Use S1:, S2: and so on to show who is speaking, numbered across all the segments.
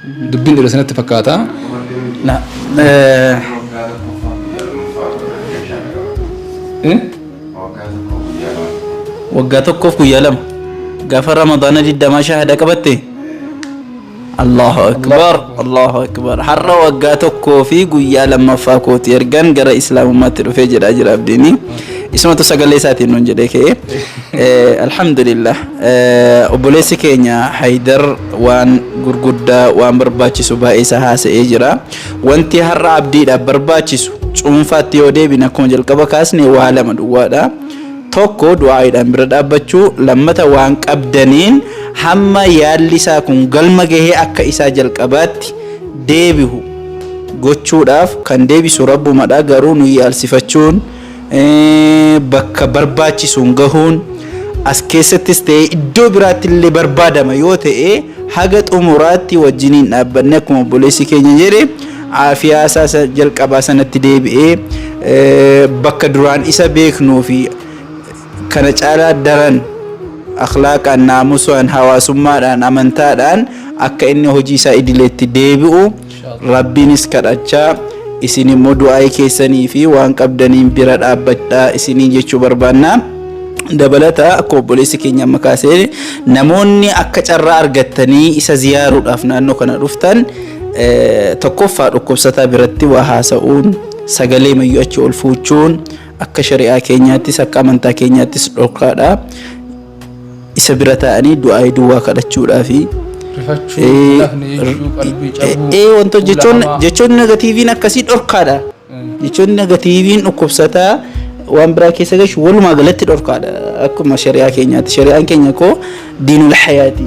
S1: Dubbiin dheeressa natti fakkaata.
S2: Na,
S1: Eh?
S2: Waggaa tokkoof guyyaa lama. Gaafa Ramadaana 20 shahada qabatte. Allahu akbar, Allahu akbar. Har'a waggaa tokkoo fi guyyaa lammaffaa kooti ergan gara islaamummaatti dhufee jedhaa jira abdiini. Isumatu sagalee isaatiin nuun jedhee ka'e. Alhamdulillah. Obboleessi keenya Haydar waan gurguddaa waan barbaachisu baay'ee isaa haasa'ee jira. Wanti har'a abdiidhaaf barbaachisu cuunfaatti yoo deebine akkuma jalqaba kaasne waa lama duwwaadha. Tokko du'aa'iidhaan bira dhaabbachuu, lammata waan qabdaniin hamma yaalli isaa kun galma gahee akka isaa jalqabaatti deebihu gochuudhaaf kan deebisu rabbumadha garuu nu yaalsifachuun bakka barbaachisuun gahuun as keessattis ta'ee iddoo biraatti illee barbaadama yoo ta'e haga xumuraatti wajjiniin dhaabbanne akkuma obboleessi keenya jedhe aafiyaa isaa jalqabaa sanatti deebi'ee bakka duraan isa beeknuu fi kana caalaa daran akhlaaqaan, naamusaan, hawaasummaadhaan, amantaadhaan akka inni hojii isaa idileetti deebi'u Rabbiinis kadhachaa isin immoo du'aa'ii keessanii fi waan qabdaniin bira dhaabbadhaa isiniin jechuu barbaanna. Dabalata akka obboleessi keenya amma kaasee namoonni akka carraa argattanii isa ziyaaruudhaaf naannoo kana dhuftan tokkoffaa dhukkubsataa biratti waa haasa'uun sagalee mayyuu achi ol fuuchuun akka shari'aa keenyaattis akka amantaa keenyaattis dhorkaadha. Isa bira taa'anii du'aa'ii duwwaa kadhachuudhaafi.
S1: Rifachuu, lafni jechuu, qalbii cabuu.
S2: Wantoota jechoon jechoonni negatiiviin akkasii dhorkaadha. Jechoonni negatiiviin dhukkubsataa waan biraa keessa gashu walumaa galatti dhorkaadha akkuma shari'aa keenyaatti. Shari'aan keenya koo diinul hayaati.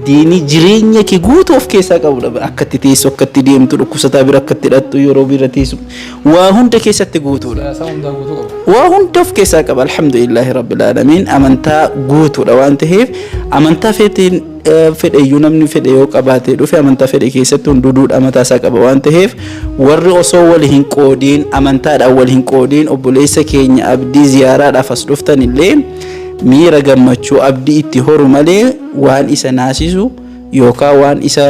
S2: Diinii jireenya kee guutuu of keessaa qabudha. Akka itti teessu, akka itti deemtu, dhukkubsataa bira akka itti hidhattu, yeroo bira teessu waa hunda keessatti guutuudha.
S1: Siyaasaa hundaa guutuu qaba.
S2: Waa hunda of keessaa qaba. Alhamdulillahi rabbil aalamiin amantaa guutuudha waan ta'eef amantaa feetiin fedhe iyyuu namni fedhe yoo qabaatee dhufe amantaa fedhe keessatti hunduu duudhaa mataa isaa qaba waan ta'eef warri osoo wal hin qoodiin amantaadhaan wal hin qoodiin obboleessa keenya abdii ziyaaraadhaaf as dhuftan illee miira gammachuu abdii itti horu malee waan isa naasisu yookaan waan isa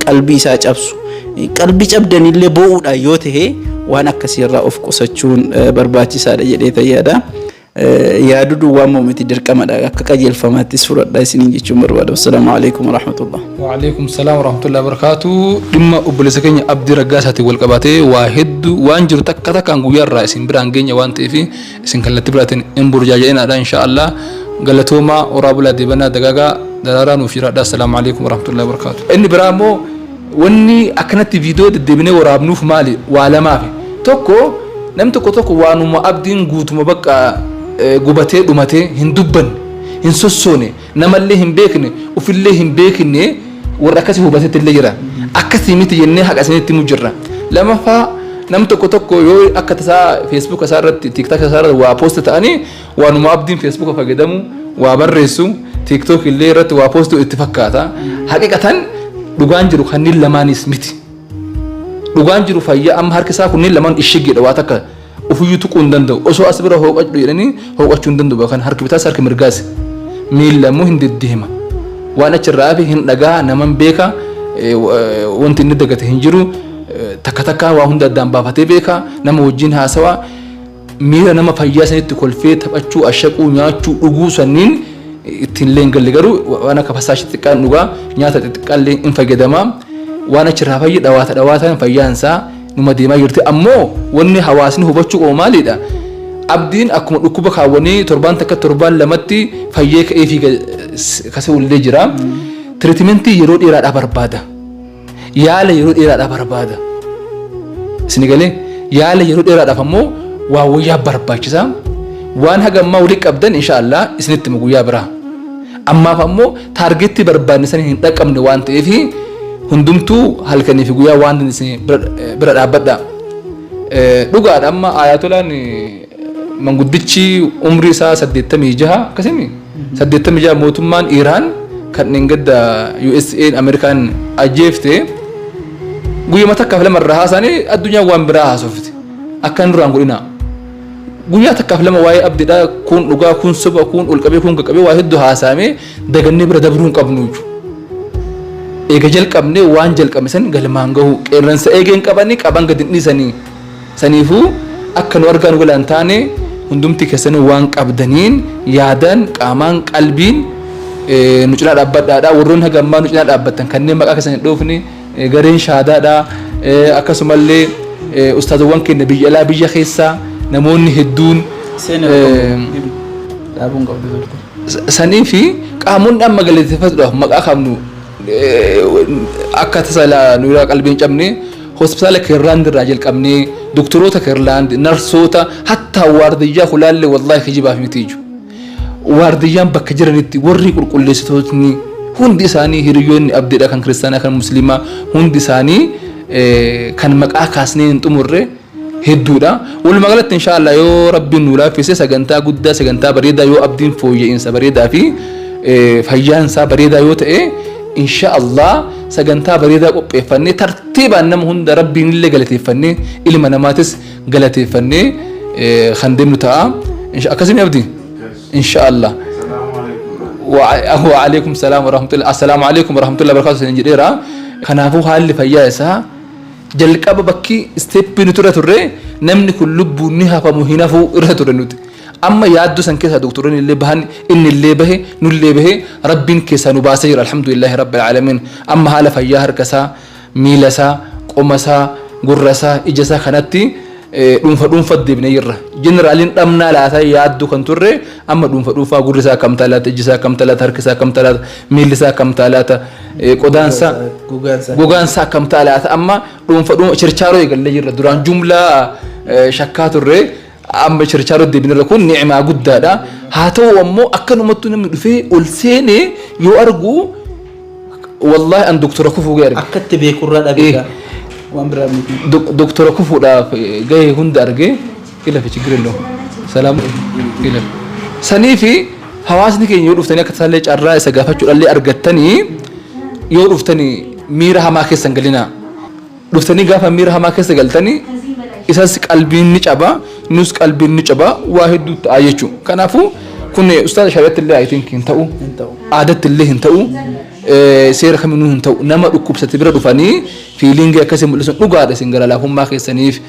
S2: qalbii isaa cabsu qalbii cabdanillee boo'uudhaan yoo ta'e waan akkasiirraa of qusachuun barbaachisaadha jedhee tayyaadha. Yaaduu duwwaa immoo miti dirqamadha akka qajeelfamaattis fudhadha isiniin jechuun barbaada. Assalaamu alaikum warahmatullah.
S1: Waalaikum salaam warahmatullahi wabarakatuh. Dhimma obboleessa keenya Abdii Raggaasaatiin wal qabatee waa hedduu waan jiru takka takkaan guyyaa irraa isin biraan geenya waan ta'eef isin kallattii biraatiin hin burjaaja'inaadha insha Allah. Galatoomaa horaa bulaa deebanaa dagaagaa daraaraa nuuf jiraadha. Assalaamu alaikum warahmatullahi wabarakatuh. Inni biraa immoo wanni akkanatti viidiyoo deddeebinee waraabnuuf maali? Waa lamaafi. Tokko namni tokko tokko waanuma abdiin guutuma bakka gubatee dhumatee hin dubbanne, hin sossoone, namallee hin beekne, ufillee hin beekne warra akkasii hubatetti illee jira. Akkasii miti jennee haqa isinitti himu jirra. Lamaffaa nam tokko tokko yoo akka tasaa feesbuuka isaa irratti tiiktaaka isaa irratti waa poost ta'anii waanuma abdiin feesbuuka fayyadamu waa barreessu tiiktook illee irratti waa poostu itti fakkaata. Haqiqatan dhugaan jiru kanneen lamaanis miti. Dhugaan jiru fayyaa amma harki isaa kunneen lamaan ishigeedha waa takka ufiyyuu tuquu hin danda'u. Osoo as bira hooqadhu jedhanii hooqachuu hin danda'u kan harki bitaas harki mirgaas. Miilla immoo hin deddeema. Waan achirraa hafe hin dhagaa naman beeka wanti inni dagate hin jiru takka takkaa waa hunda addaan baafatee beeka nama wajjin haasawaa miira nama fayyaa sanitti kolfee taphachuu ashaquu nyaachuu dhuguu sanniin ittiin illee hin galle garuu waan akka fasaashii xixiqqaan dhugaa nyaata xixiqqaan illee hin fayyadamaa waan achirraa fayyi dhawaata dhawaataan fayyaan isaa numa deemaa jirti ammoo wanni hawaasni hubachuu qabu maalidha abdiin akkuma dhukkuba kaawwanii torbaan takka torbaan lamatti fayyee ka'ee fiiga kasee ullee jira tiriitimentii yeroo dheeraadhaa barbaada yaala yeroo dheeraadhaa barbaada isin galee yaala yeroo dheeraadhaaf ammoo waa wayyaa barbaachisa waan haga ammaa walitti qabdan insha Allah isinitti himu guyyaa biraa ammaaf ammoo taargeetti barbaanne san hin dhaqqabne waan ta'eef hundumtuu halkanii fi guyyaa waan isin bira dhaabbadha. Dhugaadha amma ayatolaan manguddichi umrii isaa 86 akkasimi 86 mootummaan Iraan kan dheengadda USA Ameerikaan ajjeefte guyyama takkaaf lama irraa haasa'anii addunyaan waan biraa haasofte akka nurraan godhinaa. Guyyaa takkaaf lama waa'ee abdiidha kun dhugaa kun soba kun ol qabee kun qaqqabee waa hedduu haasa'amee dagannee bira dabruu hin qabnu jechuudha. Eega jalqabne waan jalqabne san galmaan gahu. Qeerransa eegeen qabanii qaban gadi hin dhiisanii. Saniifuu akka nu argaa nu galaan taane hundumti keessanuu waan qabdaniin yaadaan qaamaan qalbiin nu cinaa dhaabbadhaadha. Warroonni haga ammaa nu cinaa dhaabbattan kanneen maqaa keessan hin dhoofne gareen shaadaadha. Akkasumallee ustaazowwan keenya biyya alaa biyya keessaa namoonni hedduun
S2: Dhaabuun qabdu turte.
S1: Sanii fi qaamonni amma galateeffatuudhaaf maqaa qabnu akka tasa nu irraa qalbii hin cabne hospitaala Keerlaand irraa jalqabnee doktoroota Keerlaand narsoota hattaa waardiyyaa hulaallee wallaahi kijibaaf miti iju. Waardiyyaan bakka jiranitti warri qulqulleessitootni hundi isaanii hiriyoonni abdiidha kan kiristaanaa kan musliimaa hundi isaanii kan maqaa kaasnee hin xumurre hedduudha. Walumaa galatti insha Allah yoo Rabbiin nu laaffise sagantaa guddaa sagantaa bareedaa yoo abdiin fooyya'insa bareedaa fi fayyaan isaa bareedaa yoo ta'e insha Allah sagantaa bareedaa qopheeffannee tartiibaan nama hunda Rabbiin illee galateeffannee ilma namaatis galateeffannee kan deemnu ta'a. Akkasii abdii? Insha Allah. Wa alaikum salaam wa rahmatullah. Assalaamu alaikum wa rahmatullahi wa barakatuh jedheera. Kanaafuu haalli fayyaa isaa jalqaba bakki step nuti irra turre namni kun lubbuun ni hafamu hin hafuu irra ture nuti. Amma yaaddoo san keessaa doktoronni illee bahan inni illee bahe nullee bahe Rabbiin keessaa nu baasee jira alhamdulillahi rabbil aalamiin. Amma haala fayyaa harka isaa miila isaa qoma isaa gurra isaa ija isaa kanatti dhuunfa dhuunfa deebinee jirra. Jeneraaliin dhabnaa laata yaaddoo kan turre amma dhuunfa dhuunfaa gurri isaa akkam ta'a laata iji isaa akkam ta'a laata harki isaa akkam ta'a laata miilli isaa akkam ta'a laata qodaan isaa gogaan isaa akkam ta'a laata amma dhuunfa dhuunfa chirchaaroo eegallee jirra. Duraan jumlaa shakkaa turre amma chirchaaroo deebinirra kun ni'imaa guddaadha. Haa ta'u ammoo akkanumattuu namni dhufee ol seenee yoo argu wallahi an doktora kufuu ga'e arge.
S2: Akka itti beekurraa dhabee waan biraa miti.
S1: Doktora kufuudhaaf gahee hunda arge ila fi chiggir illoo salaam ila. Sanii fi hawaasni keenya yoo dhuftanii akka tasaallee carraa isa gaafachuudhaallee argattanii yoo dhuftanii miira hamaa keessa hin galinaa. Dhuftanii gaafa miira hamaa keessa galtanii isas qalbiin ni caba nus qalbiin ni caba waa hedduu ta'a jechuudha. Kanaafuu kun ustaaza shari'atti illee I think hin ta'u aadatti illee hin ta'u seera kaminuu hin ta'u nama dhukkubsate bira dhufanii feeling akkasii mul'isun dhugaadha isin gara laafummaa keessaniif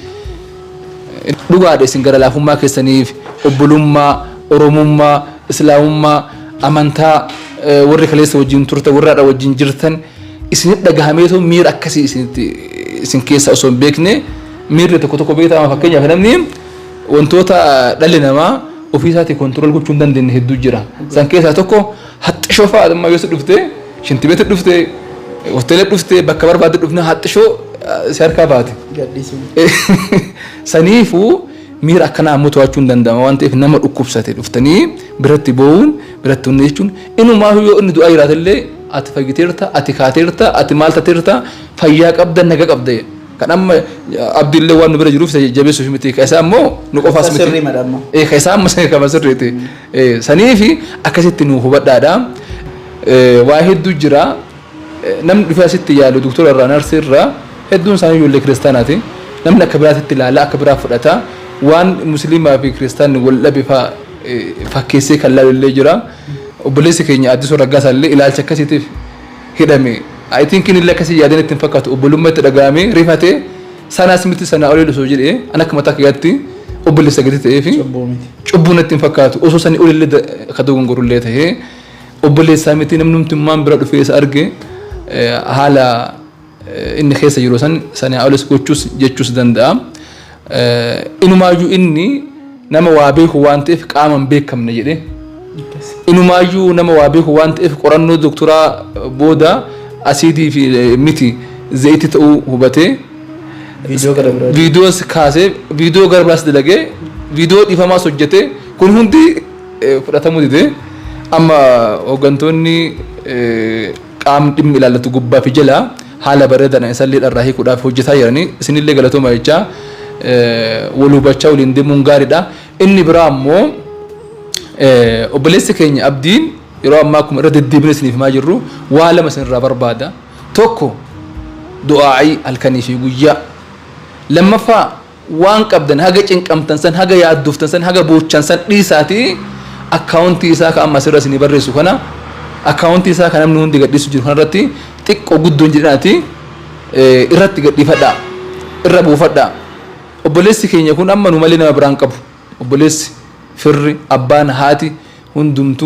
S1: dhugaadha isin gara laafummaa keessaniif obbolummaa oromummaa islaamummaa amantaa warri kaleessa wajjin turtan warra haadha wajjin jirtan isinit dhagahameetu miira akkasii isinitti isin keessa osoo hin beekne miirri tokko tokko beekama fakkeenyaaf namni wantoota dhalli namaa ofii isaatii control gochuu hin dandeenye hedduu jira. San keessaa tokko haxxishoo fa'aa amma yoo si dhufte shintibeetti dhufte hoteela dhufte bakka barbaadde dhufne haxxishoo si harkaa baate. Saniifuu miira akkanaa ammoo to'achuu hin danda'ama waan ta'eef nama dhukkubsate dhuftanii biratti boo'uun biratti hunni jechuun inumaa yoo inni du'aa jiraate illee ati fayyiteerta ati kaateerta ati maal tateerta fayyaa qabda naga qabda. Kan amma abdiillee waan nu bira jiruuf isa jajjabeessuuf miti. Ka isaa immoo nu qofaas miti.
S2: Sirrii madha amma.
S1: Ka isaa amma kama sirriiti. Saniifi akkasitti nu hubadhaadha. Waa hedduu jira. Namni dhufee asitti yaalu doktora irraa narsii irraa hedduun isaanii ijoollee kiristaanaati. Namni akka biraatitti ilaala akka biraa fudhata. Waan musliimaa fi kiristaanni wal dhabe fa'aa fakkeessee kan laalu illee jira. Obboleessi keenya Addisuu Raggaasaa illee ilaalcha akkasiitiif hidhame. I think inni illee akkasii yaadeen itti hin fakkaatu obbolummaa itti dhaga'amee rifatee sanaas miti sanaa olii osoo jedhee an akka mataa kiyyaatti obboleessa gadi ta'ee fi cubbuu natti hin fakkaatu osoo sanii olillee ka dogongorullee ta'ee obboleessaa miti namnumtummaan bira dhufee isa arge haala inni keessa jiru san sanii olis gochuus jechuus danda'a. Inumaayyuu inni nama waa beeku waan ta'eef qaama hin beekamne jedhee. Inumaayyuu nama waa beeku waan ta'eef qorannoo doktoraa booda asiidii fi miti zayitii ta'uu hubatee
S2: Viidiyoo gara biraa.
S1: Viidiyoos kaasee viidiyoo gara biraas dalagee viidiyoo dhiifamaas hojjetee kun hundi fudhatamuu dide amma hooggantoonni qaamni dhimmi ilaallatu gubbaa fi jalaa haala bareedaadhaan isallee dharraa hiikuudhaaf hojjetaa jiranii isinillee galatooma jechaa wal hubachaa waliin deemuun gaariidha. Inni biraa ammoo obboleessi keenya Abdiin yeroo ammaa akkuma irra deddeebine isiniif himaa jirru waa lama isinirraa barbaada. Tokko du'aa'ii halkanii fi guyyaa. Lammaffaa waan qabdan haga cinqamtan san haga yaaddoftan san haga boochan san dhiisaatii akkaawuntii isaa ka amma asirra isinii barreessu kana akkaawuntii isaa ka namni hundi gadhiisu jiru kanarratti Xiqqoo guddoon jedhinaati irratti gadhiifadhaa, irra buufadhaa. Obboleessi keenya kun amma nu malee nama biraan qabu. Obboleessi, firri, abbaan, haati hundumtuu.